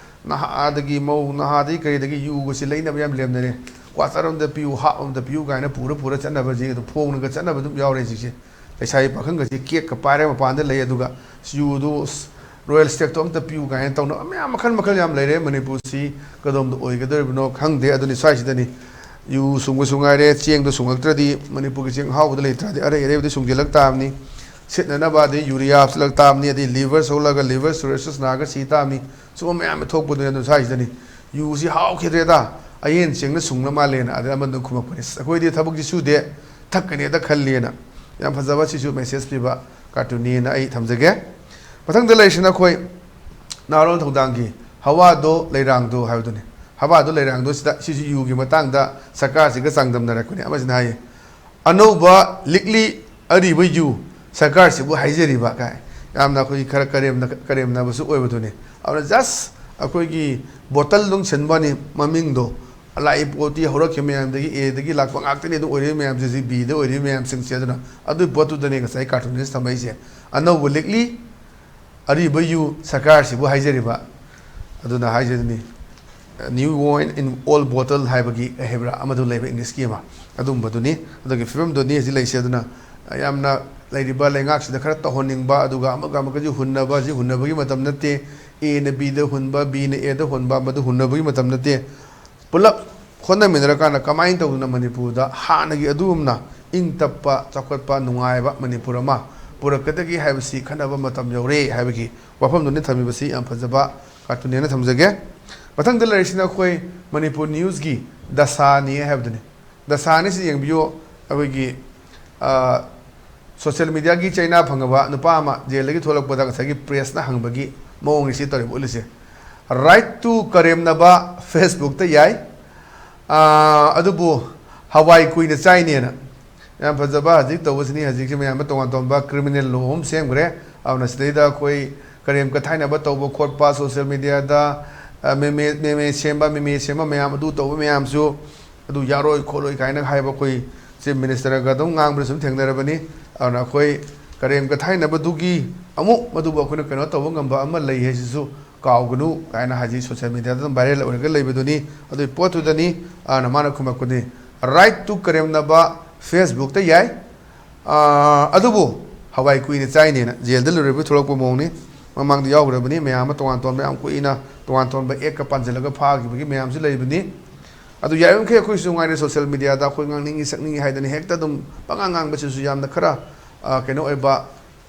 ꯅꯍꯥꯗꯒꯤ, ꯃꯧ ꯅꯍꯥꯗꯒꯤ ꯀꯩꯗꯒꯤ ꯌꯨꯒꯁꯤ ꯂꯩꯅꯕ ꯌꯥꯝ ꯂꯦꯝꯅꯔꯦ꯫ ꯀ꯭ꯋꯥꯇꯔ ꯑꯃꯗ ꯄꯤꯌꯨ, ꯍꯥꯞ ꯑꯃꯗ ꯄꯤꯌꯨ ꯀꯥꯏꯅ ꯄꯨꯔ ꯄꯨꯔ ꯆꯠꯅꯕꯁꯤ ꯑꯗꯨꯝ ꯐꯣꯡꯅꯒ ꯆꯠꯅꯕ ꯑꯗꯨꯝ ꯌꯥꯎꯔꯦ ꯍꯧꯖꯤꯛꯁꯦ꯫ ꯂꯩꯁꯥꯕꯤ ꯄꯥꯈꯪꯒꯁꯤ ꯀꯦꯛꯀ ꯄꯥꯏꯔꯒ ꯃꯄꯥꯟꯗ ꯂꯩ, ꯑꯗꯨꯒ ꯌꯨꯗꯨ, ꯑꯁ, ꯔꯣꯌꯦꯜ ꯁ꯭ꯇꯦꯛꯇꯣ ꯑꯝꯇ ꯄꯤꯌꯨ ꯀꯥꯏꯅ ꯇꯧꯅꯕ ꯃꯌꯥꯝ ꯃꯈꯜ ꯃꯈꯜ ꯌꯥꯝ ꯂꯩꯔꯦ꯫ ꯃꯅꯤꯄꯨꯔꯁꯤ ꯀꯗꯣꯝꯗ ꯑꯣꯏꯒꯗꯧꯔꯤꯕꯅꯣ ꯈꯪꯗꯦ꯫ ꯑꯗꯨꯅꯤ ꯁ꯭ꯋꯥꯏꯁꯤꯗꯅꯤ ꯌꯨ ꯁꯨꯡꯕꯁꯨ ꯉꯥꯏꯔꯦ, ꯆꯦꯡꯗꯣ ꯁꯨꯡꯉꯛꯇ꯭ꯔꯗꯤ ꯃꯅꯤꯄꯨꯔꯒꯤ ꯆꯦꯡ ꯑꯍꯥꯎꯕꯗ ꯂꯩꯇ꯭ꯔꯗꯤ ꯑꯔꯩ ꯑꯔꯩꯕꯗꯤ ꯁꯨꯡꯖꯤꯜꯂꯛ ꯇꯥꯕꯅꯤ꯫ ꯁꯤꯠꯅꯅꯕ ꯑꯗꯩ ꯌꯨꯔꯤꯌꯥ ꯍꯥꯞꯆꯤꯜꯂꯛ ꯇꯥꯕꯅꯤ, ꯑꯗꯩ ꯂꯤꯚꯔ ꯁꯣꯛꯂꯒ ꯂꯤꯚꯔ ꯁꯤꯔꯣꯁꯤꯁ ꯅꯥꯔꯒ ꯁꯤ ꯇꯥꯕꯅꯤ꯫ ꯁꯤꯒꯨꯝꯕ ꯃꯌꯥꯝ ꯑꯃ ꯊꯣꯛꯄꯗꯨꯅ ꯑꯗꯨꯝ ꯁ꯭ꯋꯥꯏꯁꯤꯗꯅꯤ ꯌꯨꯁꯤ ꯍꯥꯎꯈꯤꯗ꯭ꯔꯦꯗ, ꯑꯌꯦꯟ ꯆꯦꯡꯅ ꯁꯨꯡꯅ ꯃꯥꯜꯂꯦꯅ ꯑꯗꯩ ꯑꯃꯗꯨꯅ ꯈꯨꯝꯃꯛꯄꯅꯤ, "ꯑꯁ, ꯑꯩꯈꯣꯏꯗꯤ ꯊꯕꯛꯇꯤ ꯁꯨꯗꯦ, ꯊꯛꯀꯅꯤꯗ ꯈꯜꯂꯤꯅ"꯫ ꯌꯥꯝ ꯐꯖꯕ ꯁꯤꯁꯨ ꯃꯦꯁꯦꯖ ꯄꯤꯕ ꯀꯥꯔꯇꯨꯟꯅꯤꯅ ꯑꯩ ꯊꯝꯖꯒꯦ꯫ ꯃꯊꯪꯗ ꯂꯩꯔꯤꯁꯤꯅ ꯑꯩꯈꯣꯏ ꯅꯍꯥꯔꯣꯜ ꯊꯧꯗꯥꯡꯒꯤ "ꯍꯋꯥꯗꯣ ꯂꯩꯔꯥꯡꯗꯣ" ꯍꯥꯏꯕꯗꯨꯅꯤ꯫ "ꯍꯋꯥꯗꯣ ꯂꯩꯔꯥꯡꯗꯣ" ꯁꯤꯗ ꯁꯤꯁꯨ ꯌꯨꯒꯤ ꯃꯇꯥꯡꯗ ꯁꯔꯀꯥꯔꯁꯤꯒ ꯆꯥꯡꯗꯝꯅꯔꯛꯄꯅꯤ꯫ ꯑꯃꯁꯤꯅ ꯍꯥꯏꯌꯦ, "ꯑꯅꯧꯕ ꯂꯤꯛꯂꯤ ꯑꯔꯤꯕ ꯌꯨ, ꯁꯔꯀꯥꯔꯁꯤꯕꯨ ꯍꯥꯏꯖꯔꯤꯕ" ꯀꯥꯏ꯫ ꯌꯥꯝꯅ ꯑꯩꯈꯣꯏꯒꯤ ꯈꯔ ꯀꯔꯦꯝꯅ-, ꯀꯔꯦꯝꯅꯕꯁꯨ ꯑꯣꯏꯕꯗꯨꯅꯤ꯫ ꯑꯗꯨꯅ just ꯑꯩꯈꯣꯏꯒꯤ ꯕꯣꯇꯜꯗꯨꯝ ꯁꯤꯟꯕꯅꯤ, ꯃꯃꯤꯡꯗꯣ ꯂꯥꯛꯏ ꯄꯣꯠꯇꯤ ꯍꯧꯔꯛꯈꯤꯕ ꯃꯌꯥꯝꯗꯒꯤ, ꯑꯦꯗꯒꯤ ꯂꯥꯛꯄ ꯉꯥꯛꯇꯅꯤ ꯑꯗꯨꯝ ꯑꯣꯏꯔꯤꯕ ꯃꯌꯥꯝꯁꯦ, ꯍꯧꯖꯤꯛ ꯕꯤꯗ ꯑꯣꯏꯔꯤꯕ ꯃꯌꯥꯝꯁꯤꯡꯁꯦ꯫ ꯑꯗꯨꯅ ꯑꯗꯨꯒꯤ ꯄꯣꯠꯇꯨꯗꯅꯦ ꯉꯁꯥꯏ ꯀꯥꯔꯇꯨꯅꯤꯁ ꯊꯝꯃꯛꯏꯁꯦ꯫ ꯑꯅꯧꯕ ꯂꯤꯛꯂꯤ, ꯑꯔꯤꯕ ꯌꯨ ꯁꯔꯀꯥꯔꯁꯤꯕꯨ ꯍꯥꯏꯖꯔꯤꯕ꯫ ꯑꯗꯨꯅ ꯍꯥꯏꯖꯔꯤꯅꯤ, "New wine in old bottle" ꯍꯥꯏꯕꯒꯤ ꯍꯥꯏꯕ꯭ꯔꯥ ꯑꯃꯗꯨ ꯂꯩꯕ ꯏꯪꯂꯤꯁꯀꯤ ꯑꯃ, ꯑꯗꯨꯝꯕꯗꯨꯅꯤ꯫ ꯑꯗꯨꯒꯤ ꯐꯤꯕꯝꯗꯨꯅꯤ ꯍꯧꯖꯤꯛ ꯂꯩꯁꯦ꯫ ꯑꯗꯨꯅ ꯌꯥꯝꯅ ꯂꯩꯔꯤꯕ ꯂꯩꯉꯥꯛꯁꯤꯗ ꯈꯔ ꯇꯧꯍꯟꯅꯤꯡꯕ, ꯑꯗꯨꯒ ꯑꯃꯒ ꯑꯃꯒꯁꯨ ꯍꯨꯟꯅꯕ, ꯍꯧꯖꯤꯛ ꯍꯨꯟꯅꯕꯒꯤ ꯃꯇꯝ ꯅꯠꯇꯦ꯫ ꯑꯦꯅ ꯕꯤꯗ ꯍꯨꯟꯕ, ꯕꯤꯅ ꯑꯦꯗ ꯍꯨꯟꯕ, ꯃꯗꯨ ꯍꯨꯟꯅꯕꯒꯤ ꯃꯇꯝ ꯅꯠꯇꯦ꯫ ꯄꯨꯂꯞ ꯍꯣꯠꯅꯃꯤꯟꯅꯔꯀꯥꯟꯗ ꯀꯃꯥꯏꯅ ꯇꯧꯗꯅ ꯃꯅꯤꯄꯨꯔꯗ ꯍꯥꯟꯅꯒꯤ ꯑꯗꯨꯒꯨꯝꯅ ꯏꯪ ꯇꯞꯄ, ꯆꯥꯎꯈꯠꯄ, ꯅꯨꯡꯉꯥꯏꯕ ꯃꯅꯤꯄꯨꯔ ꯑꯃ ꯄꯨꯔꯛꯀꯗꯒꯦ ꯍꯥꯏꯕꯁꯤ ꯈꯟꯅꯕ ꯃꯇꯝ ꯌꯧꯔꯦ ꯍꯥꯏꯕꯒꯤ ꯋꯥꯐꯝꯗꯨꯅꯤ ꯊꯝꯃꯤꯕꯁꯤ꯫ ꯌꯥꯝ ꯐꯖꯕ ꯀꯥꯔꯇꯨꯟꯅꯦꯅ ꯊꯝꯖꯒꯦ꯫ ꯃꯊꯪꯗ ꯂꯩꯔꯤꯁꯤꯅ ꯑꯩꯈꯣꯏ ꯃꯅꯤꯄꯨꯔ ꯅ꯭ꯌꯨꯁꯀꯤ ꯗꯁꯥꯅꯤ ꯍꯥꯏꯕꯗꯨꯅꯤ꯫ ꯗꯁꯥꯅꯤꯁꯤ ꯌꯦꯡꯕꯤꯌꯨ꯫ ꯑꯩꯈꯣꯏꯒꯤ, ꯑ, ꯁꯣꯁꯤꯌꯦꯜ ꯃꯤꯗꯤꯌꯥꯒꯤ ꯆꯩꯅꯥ ꯐꯪꯉꯕ ꯅꯨꯄꯥ ꯑꯃ ꯖꯦꯜꯗꯒꯤ ꯊꯣꯛꯂꯛꯄꯗ ꯉꯁꯥꯏꯒꯤ ꯄ꯭ꯔꯦꯁꯅ ꯍꯪꯕꯒꯤ ꯃꯑꯣꯡꯅꯤ ꯁꯤ ꯇꯧꯔꯤꯕ, ꯎꯠꯂꯤꯁꯦ꯫ "Right to ꯀꯔꯦꯝꯅꯕ Facebookꯇ ꯌꯥꯏ, ꯑ, ꯑꯗꯨꯕꯨ ꯍꯋꯥꯏ ꯀꯨꯏꯅ ꯆꯥꯏꯅꯦꯅ"꯫ ꯌꯥꯝ ꯐꯖꯕ ꯍꯧꯖꯤꯛ ꯇꯧꯕꯁꯤꯅꯤ꯫ ꯍꯧꯖꯤꯛꯁꯤ ꯃꯌꯥꯝ ꯑꯃ ꯇꯣꯉꯥꯟ ꯇꯣꯉꯥꯟꯕ ꯀ꯭ꯔꯤꯃꯤꯅꯦꯜ ꯂꯣ ꯑꯍꯨꯝ ꯁꯦꯝꯈ꯭ꯔꯦ꯫ ꯑꯗꯨꯅ ꯁꯤꯗꯩꯗ ꯑꯩꯈꯣꯏ ꯀꯔꯦꯝ ꯀꯊꯥꯏꯅꯕ ꯇꯧꯕ ꯈꯣꯠꯄ, ꯁꯣꯁꯤꯌꯦꯜ ꯃꯤꯗꯤꯌꯥꯗ, ꯑ, ꯃꯦꯃꯦ, ꯃꯦꯃꯦ ꯁꯦꯝꯕ, ꯃꯦꯃꯦ ꯁꯦꯝꯕ ꯃꯌꯥꯝ ꯑꯗꯨ ꯇꯧꯕ ꯃꯌꯥꯝꯁꯨ ꯑꯗꯨ ꯌꯥꯔꯣꯏ ꯈꯣꯠꯂꯣꯏ ꯀꯥꯏꯅ ꯍꯥꯏꯕ ꯑꯩꯈꯣꯏ ꯆꯤꯐ ꯃꯤꯅꯤꯁꯇꯔꯒ ꯑꯗꯨꯝ ꯉꯥꯡꯕꯗ ꯁꯨꯝ ꯊꯦꯡꯅꯔꯕꯅꯤ꯫ ꯑꯗꯨꯅ ꯑꯩꯈꯣꯏ ꯀꯔꯦꯝ ꯀꯊꯥꯏꯅꯕꯗꯨꯒꯤ ꯑꯃꯨꯛ ꯃꯗꯨꯕꯨ ꯑꯩꯈꯣꯏꯅ ꯀꯩꯅꯣ ꯇꯧꯕ ꯉꯝꯕ ꯑꯃ ꯂꯩ ꯍꯥꯏꯁꯤꯁꯨ ꯀꯥꯎꯒꯅꯨ ꯀꯥꯏꯅ ꯍꯧꯖꯤꯛ ꯁꯣꯁꯤꯌꯦꯜ ꯃꯤꯗꯤꯌꯥꯗ ꯑꯗꯨꯝ ꯚꯥꯏꯔꯦꯜ ꯑꯣꯏꯔꯒ ꯂꯩꯕꯗꯨꯅꯤ꯫ ꯑꯗꯨꯒꯤ ꯄꯣꯠꯇꯨꯗꯅꯤ꯫ ꯑꯗꯨꯅ ꯃꯥꯅ ꯈꯨꯝꯃꯛꯄꯅꯤ, "Right to ꯀꯔꯦꯝꯅꯕ Facebookꯇ ꯌꯥꯏ, ꯑꯥ, ꯑꯗꯨꯕꯨ ꯍꯋꯥꯏ ꯀꯨꯏꯅ ꯆꯥꯏꯅꯦꯅ" ꯖꯦꯜꯗ ꯂꯩꯔꯨꯕꯩ ꯊꯣꯛꯂꯛꯄ ꯃꯑꯣꯡꯅꯤ꯫ ꯃꯃꯥꯡꯗ ꯌꯥꯎꯈ꯭ꯔꯕꯅꯤ꯫ ꯃꯌꯥꯝ ꯑꯃ ꯇꯣꯉꯥꯟ ꯇꯣꯉꯥꯟꯕ ꯌꯥꯝ ꯀꯨꯏꯅ ꯇꯣꯉꯥꯟ ꯇꯣꯉꯥꯟꯕ ꯑꯦꯛꯀ ꯄꯥꯟꯁꯤꯜꯂꯒ ꯐꯥꯈꯤꯕꯒꯤ ꯃꯌꯥꯝꯁꯨ ꯂꯩꯕꯅꯤ꯫ ꯑꯗꯨ ꯌꯥꯔꯤꯕꯃꯈꯩ ꯑꯩꯈꯣꯏꯁꯨ ꯉꯥꯏꯔꯦ, ꯁꯣꯁꯤꯌꯦꯜ ꯃꯤꯗꯤꯌꯥꯗ ꯑꯩꯈꯣꯏ ꯉꯥꯡꯅꯤꯡꯉꯤ ꯁꯛꯅꯤꯡꯉꯤ ꯍꯥꯏꯗꯅ ꯍꯦꯛꯇ ꯑꯗꯨꯝ ꯄꯉꯥꯡ ꯉꯥꯡꯕꯁꯤꯁꯨ ꯌꯥꯝꯅ ꯈꯔ, ꯑ, ꯀꯩꯅꯣ ꯑꯣꯏꯕ,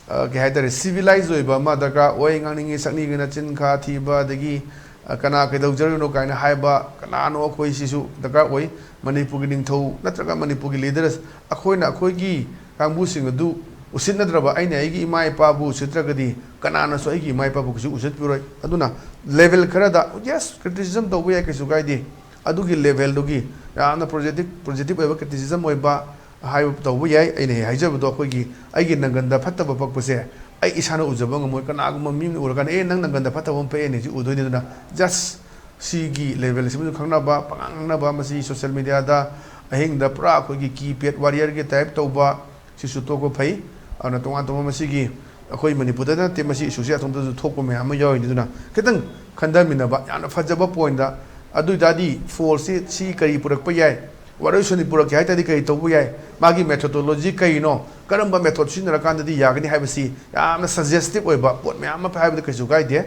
ꯑ, ꯀꯩ ꯍꯥꯏꯇꯥꯔꯦ, ꯁꯤꯚꯤꯂꯥꯏꯖ ꯑꯣꯏꯕ ꯑꯃ ꯗꯔꯀꯥꯔ ꯑꯣꯏ꯫ ꯉꯥꯡꯅꯤꯡꯉꯤ ꯁꯛꯅꯤꯡꯉꯤꯅ ꯆꯤꯟ ꯈꯥ ꯊꯤꯕ, ꯑꯗꯒꯤ, ꯑ, "ꯀꯅꯥ ꯀꯩꯗꯧꯖꯔꯨꯅꯣ" ꯀꯥꯏꯅ ꯍꯥꯏꯕ, ꯀꯅꯥꯅꯣ ꯑꯩꯈꯣꯏ, ꯁꯤꯁꯨ ꯗꯔꯀꯥꯔ ꯑꯣꯏ꯫ ꯃꯅꯤꯄꯨꯔꯒꯤ ꯅꯤꯡꯊꯧ ꯅꯠꯇ꯭ꯔꯒ ꯃꯅꯤꯄꯨꯔꯒꯤ ꯂꯤꯗꯔꯁ ꯑꯩꯈꯣꯏꯅ ꯑꯩꯈꯣꯏꯒꯤ ꯀꯥꯡꯕꯨꯁꯤꯡ ꯑꯗꯨ ꯎꯁꯤꯠꯅꯗ꯭ꯔꯕ, ꯑꯩꯅ ꯑꯩꯒꯤ ꯏꯃꯥ ꯏꯄꯥꯕꯨ ꯎꯁꯤꯠꯇ꯭ꯔꯒꯗꯤ ꯀꯅꯥꯅꯁꯨ ꯑꯩꯒꯤ ꯏꯃꯥ ꯏꯄꯥꯕꯨ ꯀꯩꯁꯨ ꯎꯁꯤꯠꯄꯤꯔꯣꯏ꯫ ꯑꯗꯨꯅ ꯂꯦꯚꯦꯜ ꯈꯔꯗ, ꯌꯦꯁ, ꯀ꯭ꯔꯤꯇꯤꯁꯤꯖꯝ ꯇꯧꯕ ꯌꯥꯏ, ꯀꯩꯁꯨ ꯀꯥꯏꯗꯦ꯫ ꯑꯗꯨꯒꯤ ꯂꯦꯚꯦꯜꯗꯨꯒꯤ ꯌꯥꯝꯅ ꯄꯣꯖꯤꯇꯤꯚ, ꯄꯣꯖꯤꯇꯤꯚ ꯑꯣꯏꯕ ꯀ꯭ꯔꯤꯇꯤꯁꯤꯖꯝ ꯑꯣꯏꯕ ꯍꯥꯏꯕ ꯇꯧꯕ ꯌꯥꯏ꯫ ꯑꯩꯅ ꯍꯦꯛ ꯍꯥꯏꯖꯕꯗꯣ, ꯑꯩꯈꯣꯏꯒꯤ, ꯑꯩꯒꯤ ꯅꯪꯒꯟꯗ ꯐꯠꯇꯕ ꯄꯛꯄꯁꯦ ꯑꯩ ꯏꯁꯥꯅ ꯎꯖꯕ ꯉꯝꯃꯣꯏ꯫ ꯀꯅꯥꯒꯨꯝꯕ ꯃꯤ ꯑꯃꯅ ꯎꯔꯀꯥꯟꯗ, "ꯑꯦ, ꯅꯪ ꯅꯪꯒꯟꯗ ꯐꯠꯇꯕ ꯑꯃ ꯄꯛꯑꯦꯅꯦ" ꯁꯤ ꯎꯗꯣꯏꯅꯤ꯫ ꯑꯗꯨꯅ ꯖꯁ ꯁꯤꯒꯤ ꯂꯦꯚꯦꯜꯁꯤꯃꯁꯨ ꯈꯪꯅꯕ, ꯄꯉꯥꯡ ꯉꯥꯡꯅꯕ, ꯃꯁꯤ ꯁꯣꯁꯤꯌꯦꯜ ꯃꯦꯗꯤꯌꯥꯗ ꯑꯍꯤꯡꯗ ꯄꯨꯔꯥ ꯑꯩꯈꯣꯏꯒꯤ ꯀꯤꯄꯦꯗ ꯋꯥꯔꯤꯌꯔꯒꯤ ꯇꯥꯏꯞ ꯇꯧꯕ, ꯁꯤꯁꯨ ꯇꯣꯛꯄ ꯐꯩ꯫ ꯑꯗꯨꯅ ꯇꯣꯉꯥꯟ ꯇꯣꯉꯥꯟꯕ ꯃꯁꯤꯒꯤ ꯑꯩꯈꯣꯏ ꯃꯅꯤꯄꯨꯔꯗ ꯅꯠꯇꯦ, ꯃꯁꯤ ꯏꯁꯨꯁꯦ ꯑꯁꯣꯝꯗꯁꯨ ꯊꯣꯛꯄ ꯃꯌꯥꯝ ꯑꯃ ꯌꯥꯎꯔꯤꯅꯤ꯫ ꯑꯗꯨꯅ ꯈꯤꯇꯪ ꯈꯟꯊꯃꯤꯟꯅꯕ ꯌꯥꯝꯅ ꯐꯖꯕ ꯄꯣꯏꯟꯗ꯫ ꯑꯗꯨ ꯑꯣꯏ ꯇꯥꯔꯗꯤ ꯐꯣꯔꯁꯁꯤ ꯁꯤ ꯀꯔꯤ ꯄꯨꯔꯛꯄ ꯌꯥꯏ, ꯋꯥꯔꯣꯏꯁꯣꯟꯗꯤ ꯄꯨꯔꯛꯀꯦ ꯍꯥꯏ ꯇꯥꯔꯗꯤ ꯀꯔꯤ ꯇꯧꯕ ꯌꯥꯏ, ꯃꯥꯒꯤ ꯃꯦꯊꯣꯗꯣꯂꯣꯖꯤ ꯀꯩꯅꯣ, ꯀꯔꯝꯕ ꯃꯦꯊꯣꯗ ꯁꯤꯖꯤꯟꯅꯔꯀꯥꯟꯗꯗꯤ ꯌꯥꯒꯅꯤ ꯍꯥꯏꯕꯁꯤ ꯌꯥꯝꯅ ꯁꯖꯦꯁꯇꯤꯞ ꯑꯣꯏꯕ ꯄꯣꯠ ꯃꯌꯥꯝ ꯑꯃ ꯍꯥꯏꯕꯗ ꯀꯩꯁꯨ ꯀꯥꯏꯗꯦ꯫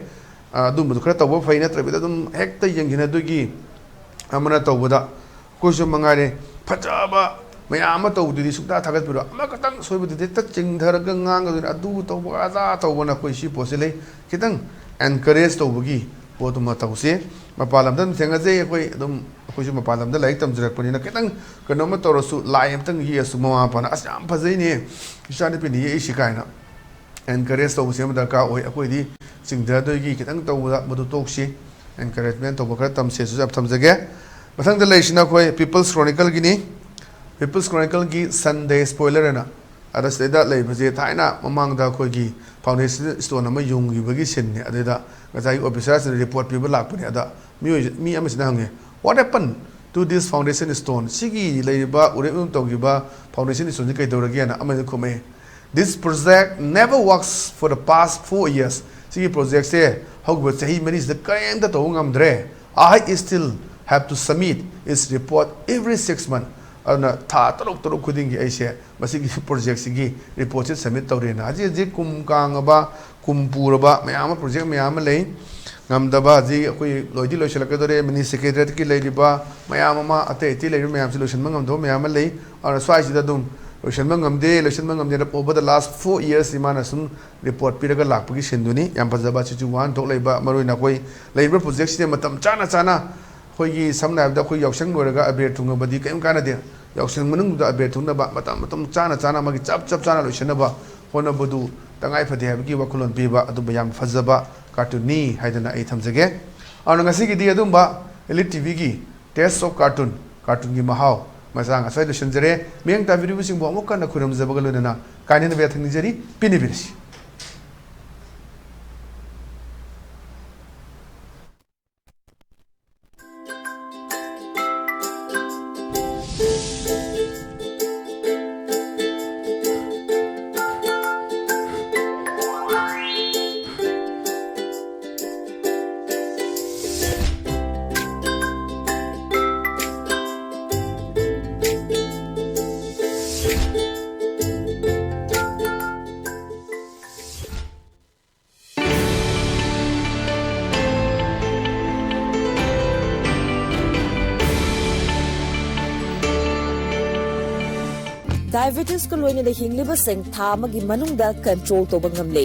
ꯑ, ꯑꯗꯨꯝꯕꯗꯨ ꯈꯔ ꯇꯧꯕ ꯐꯩ, ꯅꯠꯇ꯭ꯔꯕꯤꯗ ꯑꯗꯨꯝ ꯍꯦꯛꯇ ꯌꯦꯡꯁꯤꯟꯅꯗꯣꯏꯒꯤ ꯑꯃꯅ ꯇꯧꯕꯗ ꯑꯩꯈꯣꯏꯁꯨ ꯃꯉꯥꯏꯔꯦ, ꯐꯖꯕ ꯃꯌꯥꯝ ꯑꯃ ꯇꯧꯕꯗꯨꯗꯤ ꯁꯨꯡꯊꯥ ꯊꯥꯒꯠꯄꯤꯔꯣ꯫ ꯑꯃꯈꯛꯇꯪ ꯁꯣꯏꯕꯗꯨꯗꯤ ꯍꯦꯛꯇ ꯆꯤꯡꯊꯔꯒ ꯉꯥꯡꯒꯗꯣꯏꯅꯤ, ꯑꯗꯨ ꯇꯧꯕ ꯑꯗꯥ ꯇꯧꯕꯅ ꯑꯩꯈꯣꯏ ꯁꯤ ꯄꯣꯠꯁꯤ ꯂꯩ꯫ ꯈꯤꯇꯪ ꯑꯦꯟꯀꯔꯦꯖ ꯇꯧꯕꯒꯤ ꯄꯣꯠꯇꯨꯃ ꯇꯧꯁꯦ꯫ ꯃꯄꯥꯟ ꯂꯝꯗ ꯑꯗꯨꯝ ꯊꯦꯡꯅꯖꯩ ꯑꯩꯈꯣꯏ, ꯑꯗꯨꯝ ꯑꯩꯈꯣꯏꯁꯨ ꯃꯄꯥꯟ ꯂꯝꯗ ꯂꯥꯏꯔꯤꯛ ꯇꯝꯖꯔꯛꯄꯅꯤꯅ ꯈꯤꯇꯪ ꯀꯩꯅꯣꯝꯃ ꯇꯧꯔꯁꯨ ꯂꯥꯏ ꯑꯃꯇꯪ ꯌꯦꯛꯑꯁꯨ ꯃꯃꯥ ꯃꯄꯥꯅ "ꯑꯁ ꯌꯥꯝ ꯐꯖꯩꯅꯦ, ꯏꯆꯥꯅꯨꯄꯤꯅ ꯌꯦꯛꯏꯁꯤ" ꯀꯥꯏꯅ ꯑꯦꯟꯀꯔꯦꯖ ꯇꯧꯕꯁꯤ ꯑꯃ ꯗꯔꯀꯥꯔ ꯑꯣꯏ꯫ ꯑꯩꯈꯣꯏꯗꯤ ꯆꯤꯡꯊꯗꯣꯏꯒꯤ ꯈꯤꯇꯪ ꯇꯧꯕꯗ ꯃꯗꯨ ꯇꯣꯛꯁꯤ, ꯑꯦꯟꯀꯔꯦꯖꯃꯦꯟ ꯇꯧꯕ ꯈꯔ ꯇꯝꯁꯦꯁꯨ ꯌꯥꯝ ꯊꯝꯖꯒꯦ꯫ ꯃꯊꯪꯗ ꯂꯩꯔꯤꯁꯤꯅ ꯑꯩꯈꯣꯏ ꯄꯤꯄꯜꯁ ꯀ꯭ꯔꯣꯅꯤꯀꯜꯒꯤꯅꯤ꯫ ꯄꯤꯄꯜꯁ ꯀ꯭ꯔꯣꯅꯤꯀꯜꯒꯤ ꯁꯟꯗꯦ ꯁ꯭ꯄꯣꯏꯂꯔ ꯑꯅ, ꯑꯗ ꯁꯤꯗꯩꯗ ꯂꯩꯕꯁꯦ ꯊꯥꯏꯅ ꯃꯃꯥꯡꯗ ꯑꯩꯈꯣꯏꯒꯤ ꯐꯥꯎꯟꯗꯦꯁꯟ ꯁ꯭ꯇꯣꯟ ꯑꯃ ꯌꯨꯡꯈꯤꯕꯒꯤ ꯁꯤꯟꯅꯤ꯫ ꯑꯗꯨꯗ ꯉꯁꯥꯏꯒꯤ ꯑꯣꯐꯤꯁꯥꯔꯁꯤꯡꯅ ꯔꯤꯄꯣꯔꯠ ꯄꯤꯕ ꯂꯥꯛꯄꯅꯦ꯫ ꯑꯗ ꯃꯤꯑꯣꯏ ꯃꯤ ꯑꯃꯁꯤꯅ ꯍꯪꯉꯦ, "What happened to this foundation stone?" ꯁꯤꯒꯤ ꯂꯩꯔꯤꯕ ꯎꯔꯦꯞ ꯇꯧꯈꯤꯕ ꯐꯥꯎꯟꯗꯦꯁꯟ ꯁ꯭ꯇꯣꯟꯁꯤ ꯀꯩꯗꯧꯔꯒꯦꯅ ꯑꯃꯅ ꯈꯨꯝꯃꯛꯑꯦ, "This project never works for the past four years." ꯁꯤꯒꯤ ꯄ꯭ꯔꯣꯖꯦꯛꯁꯦ ꯍꯧꯈꯤꯕ ꯆꯍꯤ ꯃꯔꯤꯁꯤꯗ ꯀꯔꯤꯝꯇ ꯇꯧꯕ ꯉꯝꯗ꯭ꯔꯦ꯫ "I still have to submit its report every six months." ꯑꯗꯨꯅ ꯊꯥ ꯇꯔꯨꯛ ꯇꯔꯨꯛ ꯈꯨꯗꯤꯡꯒꯤ ꯑꯩꯁꯦ ꯃꯁꯤꯒꯤ ꯄ꯭ꯔꯣꯖꯦꯛꯁꯤꯒꯤ ꯔꯤꯄꯣꯔꯠꯁꯦ ꯁꯕꯃꯤꯠ ꯇꯧꯔꯦꯅ꯫ ꯍꯧꯖꯤꯛ ꯍꯧꯖꯤꯛ ꯀꯨꯝ ꯀꯥꯡꯉꯕ, ꯀꯨꯝ ꯄꯨꯔꯕ ꯃꯌꯥꯝ ꯑꯃ, ꯄ꯭ꯔꯣꯖꯦꯛ ꯃꯌꯥꯝ ꯑꯃ ꯂꯩ꯫ ꯉꯝꯗꯕ ꯍꯧꯖꯤꯛ ꯑꯩꯈꯣꯏ ꯂꯣꯏꯗꯤ ꯂꯣꯏꯁꯤꯜꯂꯛꯀꯗꯧꯔꯦ꯫ ꯃꯤꯅꯤ ꯁꯦꯀ꯭ꯔꯦꯇꯔꯤꯌꯦꯠꯀꯤ ꯂꯩꯔꯤꯕ ꯃꯌꯥꯝ ꯑꯃ, ꯑꯇꯩ ꯑꯇꯩ ꯂꯩꯔꯤꯕ ꯃꯌꯥꯝꯁꯤ ꯂꯣꯏꯁꯤꯟꯕ ꯉꯝꯗꯕ ꯃꯌꯥꯝ ꯑꯃ ꯂꯩ꯫ ꯑꯗꯨꯅ ꯁ꯭ꯋꯥꯏꯁꯤꯗ ꯑꯗꯨꯝ ꯂꯣꯏꯁꯤꯟꯕ ꯉꯝꯗꯦ, ꯂꯣꯏꯁꯤꯟꯕ ꯉꯝꯗꯦꯅ over the last four yearsꯁꯤ ꯃꯥꯅ ꯁꯨꯝ ꯔꯤꯄꯣꯔꯠ ꯄꯤꯔꯒ ꯂꯥꯛꯄꯒꯤ ꯁꯤꯟꯗꯨꯅꯤ꯫ ꯌꯥꯝ ꯐꯖꯕ ꯁꯤꯆꯨꯋꯥꯟ ꯊꯣꯛꯂꯛꯏꯕ, ꯃꯔꯨꯑꯣꯏꯅ ꯑꯩꯈꯣꯏ ꯂꯩꯔꯤꯕ ꯄ꯭ꯔꯣꯖꯦꯛꯁꯤꯗ ꯃꯇꯝ ꯆꯥꯅ ꯆꯥꯅ ꯑꯩꯈꯣꯏꯒꯤ ꯁꯝꯅ ꯍꯥꯏꯔꯕꯗ ꯑꯩꯈꯣꯏ ꯌꯥꯎꯁꯪ ꯂꯣꯏꯔꯒ ꯑꯕꯦꯔ ꯊꯨꯡꯉꯕꯗꯤ ꯀꯔꯤꯝ ꯀꯥꯟꯅꯗꯦ꯫ ꯌꯥꯎꯁꯪ ꯃꯅꯨꯡꯗꯨꯗ ꯑꯕꯦꯔ ꯊꯨꯡꯅꯕ ꯃꯇꯝ, ꯃꯇꯝ ꯆꯥꯅ ꯆꯥꯅ ꯃꯥꯒꯤ ꯆꯞ, ꯆꯞ ꯆꯥꯅ ꯂꯣꯏꯁꯤꯟꯅꯕ ꯍꯣꯠꯅꯕꯗꯨ ꯇꯉꯥꯏ ꯐꯗꯦ ꯍꯥꯏꯕꯒꯤ ꯋꯥꯈꯜꯂꯣꯟ ꯄꯤꯕ ꯑꯗꯨꯝꯕ ꯌꯥꯝ ꯐꯖꯕ ꯀꯥꯔꯇꯨꯟꯅꯤ ꯍꯥꯏꯗꯅ ꯑꯩ ꯊꯝꯖꯒꯦ꯫ ꯑꯗꯨꯅ ꯉꯁꯤꯒꯤꯗꯤ ꯑꯗꯨꯝꯕ Elite ꯇꯤꯚꯤꯒꯤ Taste of Cartoon, ꯀꯥꯔꯇꯨꯟꯒꯤ ꯃꯍꯥꯎ ꯃꯆꯥ ꯉꯁꯥꯏ ꯂꯣꯏꯁꯤꯟꯖꯔꯦ꯫ ꯃꯤꯠꯌꯦꯡ ꯇꯥꯕꯤꯔꯤꯕꯁꯤꯡꯕꯨ ꯑꯃꯨꯛ ꯍꯟꯅ ꯈꯨꯔꯨꯝꯖꯕꯒ ꯂꯣꯏꯅꯅ ꯀꯥꯏꯅꯅꯕ ꯌꯥꯊꯪ ꯅꯤꯖꯔꯤ, ꯄꯤꯅꯕꯤꯔꯁꯤ꯫ Diabetesꯀ ꯂꯣꯏꯅꯅ ꯍꯤꯡꯂꯤꯕꯁꯤꯡ ꯊꯥ ꯑꯃꯒꯤ ꯃꯅꯨꯡꯗ control ꯇꯧꯕ ꯉꯝꯂꯦ꯫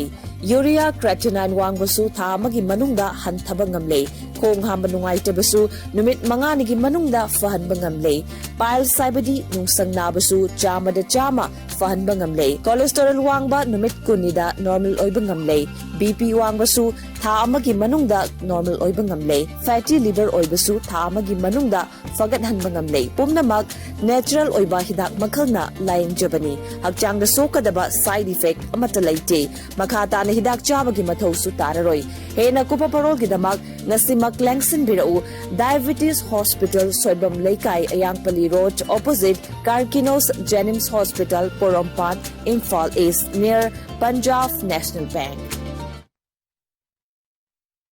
Urea creatinine ꯋꯥꯡꯕꯁꯨ ꯊꯥ ꯑꯃꯒꯤ ꯃꯅꯨꯡꯗ ꯍꯟꯊꯕ ꯉꯝꯂꯦ꯫ ꯈꯣꯡ ꯍꯥꯝꯕ ꯅꯨꯡꯉꯥꯏꯇꯕꯁꯨ ꯅꯨꯃꯤꯠ ꯃꯉꯥꯅꯤꯒꯤ ꯃꯅꯨꯡꯗ ꯐꯍꯟꯕ ꯉꯝꯂꯦ꯫ Piles ꯍꯥꯏꯕꯗꯤ ꯅꯨꯡꯁꯪ ꯅꯥꯕꯁꯨ ꯆꯥꯝꯃꯗ ꯆꯥꯝꯃ ꯐꯍꯟꯕ ꯉꯝꯂꯦ꯫ Cholesterol ꯋꯥꯡꯕ ꯅꯨꯃꯤꯠ ꯀꯨꯟꯅꯤꯗ normal ꯑꯣꯏꯕ ꯉꯝꯂꯦ꯫ BP ꯋꯥꯡꯕꯁꯨ ꯊꯥ ꯑꯃꯒꯤ ꯃꯅꯨꯡꯗ normal ꯑꯣꯏꯕ ꯉꯝꯂꯦ꯫ Fatty liver ꯑꯣꯏꯕꯁꯨ ꯊꯥ ꯑꯃꯒꯤ ꯃꯅꯨꯡꯗ ꯐꯒꯠꯍꯟꯕ ꯉꯝꯂꯦ꯫ ꯄꯨꯝꯅꯃꯛ natural ꯑꯣꯏꯕ ꯍꯤꯗꯥꯛ ꯃꯈꯜꯅ ꯂꯥꯌꯦꯡꯖꯕꯅꯤ꯫ ꯍꯛꯆꯥꯡꯗ ꯁꯣꯛꯀꯗꯕ side effect ꯑꯃꯠꯇ ꯂꯩꯇꯦ꯫ ꯃꯈꯥ ꯇꯥꯅ ꯍꯤꯗꯥꯛ ꯆꯥꯕꯒꯤ ꯃꯊꯧꯁꯨ ꯇꯥꯔꯔꯣꯏ꯫ ꯍꯦꯟꯅ ꯀꯨꯞꯄ ꯄꯔꯣꯜꯒꯤꯗꯃꯛ ꯉꯁꯤꯃꯛ ꯂꯦꯡꯁꯤꯟꯕꯤꯔꯛꯎ꯫ Diabetes Hospital, Soibam Leikai, Ayangpalli Road, opposite Karkinos Jenims Hospital, Porompat, Imphal East, near Punjab National Bank꯫